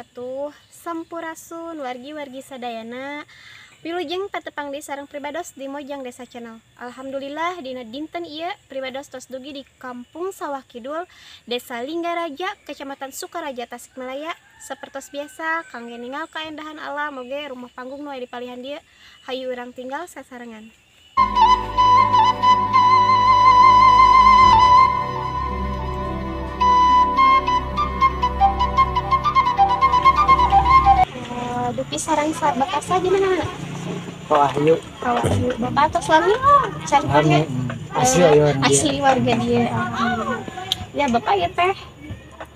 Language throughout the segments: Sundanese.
Wabarakatuh. Sampurasun wargi-wargi sadayana. Wilujeng patepang di sareng pribados di Mojang Desa Channel. Alhamdulillah dina dinten ieu pribados tos dugi di Kampung Sawah Kidul, Desa Linggaraja, Kecamatan Sukaraja, Tasikmalaya. Sapertos biasa kangge ningal kaendahan alam oge rumah panggung nu aya di palihan dieu. Hayu urang tinggal sasarengan. Dupi sarang bapak saja mana? Wahyu. Wahyu. Bapak atau suami? Cari asli ya, asli warga dia. Ya bapak ya teh.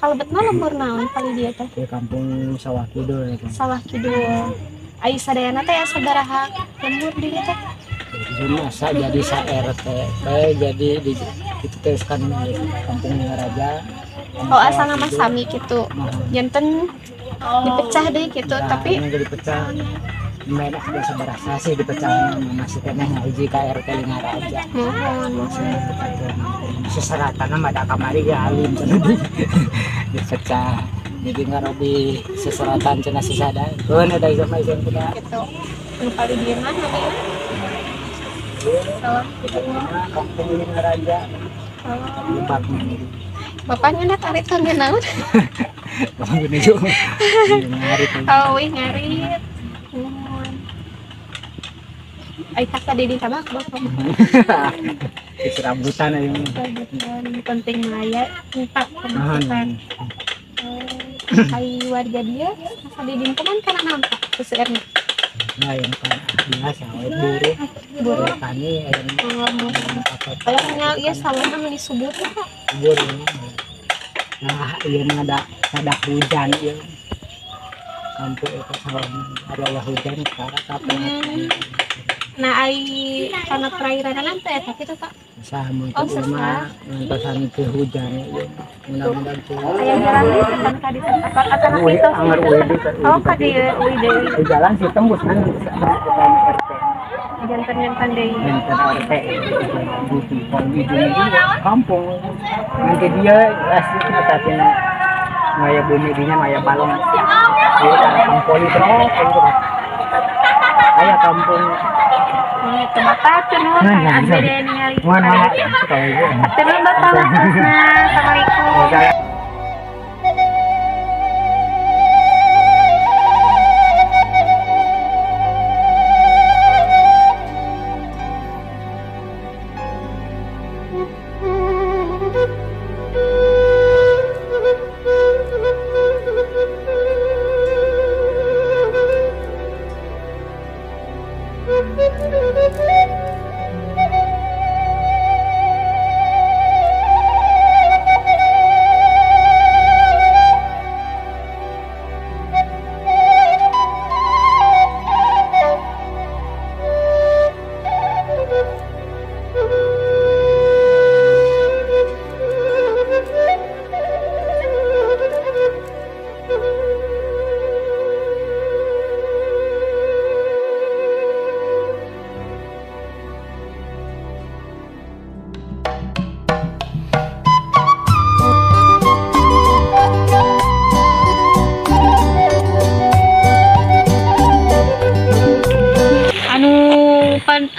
Kalau betna lembur naon kali dia teh? Di kampung Sawah Kidul ya. Sawah Kidul. Ai sadayana teh sabaraha lembur di dieu teh? Jadi asa jadi sa RT teh jadi di itu teh kan kampung Linggaraja. Oh asal nama sami gitu. Janten dipecah deh gitu, nah, tapi ini jadi pecah. Lumayan biasa berasa sih dipecah masih kena hiji ka RT Linggaraja. Mohon. Seseratan mah da kamari ge alim cenah dipecah. Jadi ngarobi seseratan cenah sisada. Keun eta ieu mah ieu kuda. Gitu. Nu paling dieu mah namanya Sawah Kidul. Kampung Linggaraja. Oh. Bapaknya ndak tarik kangge naon? Oh, wih ngarit. Nuhun. Ai kasa di tabak bapak. Rambutan ayo. Rambutan penting mah empat pemasukan. Ai warga dia asa di kuman kana naon Pak seueurna? Nah, yang kan biasa we buruh. Buruh tani aya. Kalau ngal ieu sawahna meuni subur Pak. Subur. Nah, ieu mah ada hujan ieu. Kampung eta sawah ada hujan sekarang kapan. Nah, ai kana perairan teh eta kitu Pak. Sah mun mah ngantosan teu hujan ieu. Mudah-mudahan teu. Aya jalan di depan ka di tempat atana kitu. Anger uih deui. Oh, ka dieu uih deui. Jalan sih tembus kan depan RT. Janten-janten deui. Janten RT. Kampung. Nanti dia asli tapi ngaya bumi dinya ngaya balong. Ieu kampung poli terus. Aya kampung. Itu bapak nuhun abdi deh ningali. Nuhun bapak. Assalamualaikum.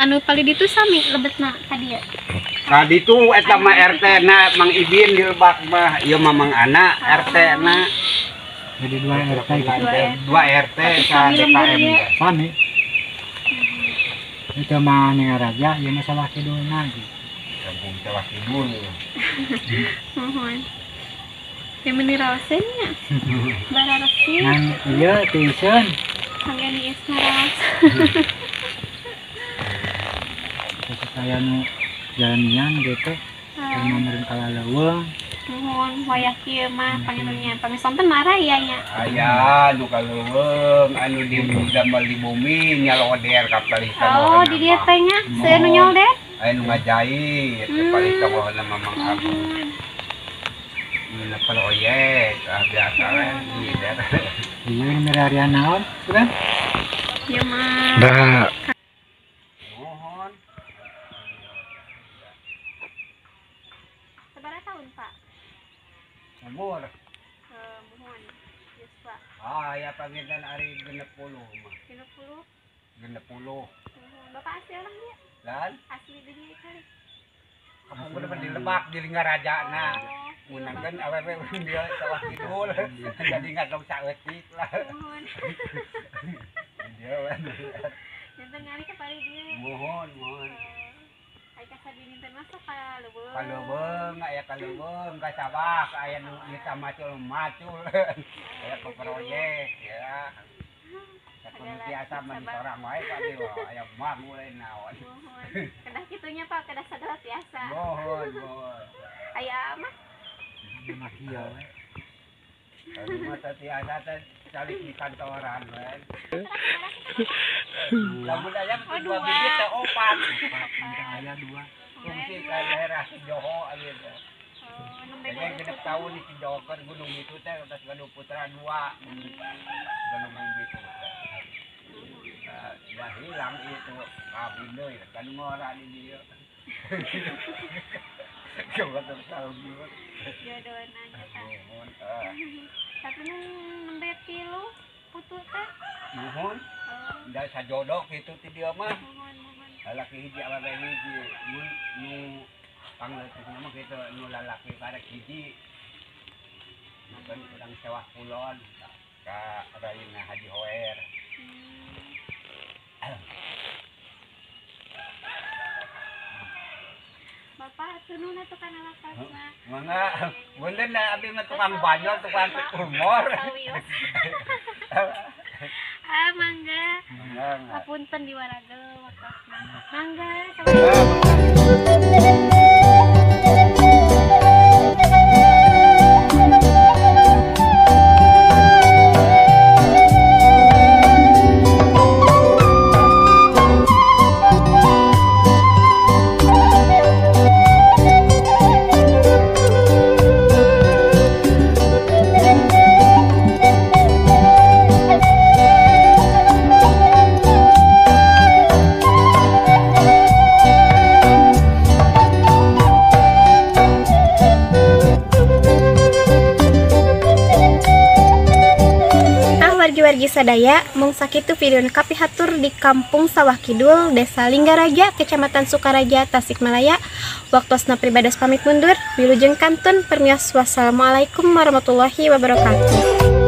Anu paling ditu sami lebetna ka dieu. Ka ditu eta mah RT na Mang Ibin di Lebak mah, ieu mah Mang Ana RT na. Jadi dua RT dua RT ka DKM. Sami. Itu mah Linggaraja, ieu mah Sawah Kidulna gitu. Kampung Sawah Kidul. Mohon. Yang meuni raoseun nya. Bararesi. Ngan ieu tiiseun. Kangge niis ngaraos. Saya nu jalanian gitu, yang nomorin kalaleuweung. Nuhun, wayah kieu mah pangintennya. Pamisonten marah ieu nya. Aya nu kaleuweung, anu di damel di bumi nyaloder ka palih ka. Oh, di dieu teh nya, seueur nu nyolder? Aya nu ngajait ka palih ka bawahna Mamang Abu. Nu proyek ah biasa we ngider. Ieu mirarian naon, bukan? Ieu mah. Dah. Sabaraha tahun, Pak? Umur. Mohon. Yuswa. Ah, ya panginten ari 60 mah. 60. 60. Bapak asli orang dia? Lan? Asli di dieu kali. Kampung mah di Lebak di Lingaraja na. Munangkeun awewe dia Sawah Kidul. Jadi ngadong saeutik lah. Muhun. Dia we. Janten ngali ka pari dieu. Muhun, muhun. Ai ka sadinten mah sok ka leuweung. Ka leuweung, aya ka leuweung, ka sawah, aya nu bisa macul-macul. Aya ke proyek ya. Sakudu biasa mah sorang wae Pak Dewa, aya mah mulai naon. Muhun. Kedah kitunya Pak, kedah sagala tiasa. Muhun, muhun. Aya mah mah kieu we. Mah teh tiasa teh calik di kantoran we. Lamun aya dua bibit teh opat. Aya dua. Fungsi ka daerah Cijoho ieu teh. Jadi genep tahun di Cijoho kan gunung itu teh atas Gunung Putra dua. Gunung itu teh. Dah hilang itu kawin deui kan ngora di dieu. Coba tahu gitu. Jodohna kita. Tapi nu nembe tilu putu teh. Nuhun. Da sajodoh kitu ti dieu mah. Nuhun, nuhun. Lalaki hiji awewe hiji. Mun nu pangleutikna mah kitu nu lalaki karek hiji. Bukan urang Sawah Kulon ka Raina Haji Hoer. Bapak tunun atuh kana latasna. Mangga, bener lah abdi mah tukang banyol, tukang umur. Ah, mangga. Mangga. Apunten diwaragel waktosna. Mangga. Wargi-wargi sadaya, mung sakitu video nu kapihatur di Kampung Sawah Kidul, Desa Linggaraja, Kecamatan Sukaraja, Tasikmalaya. Waktosna pribados pamit mundur, wilujeng kantun permios, wassalamualaikum warahmatullahi wabarakatuh.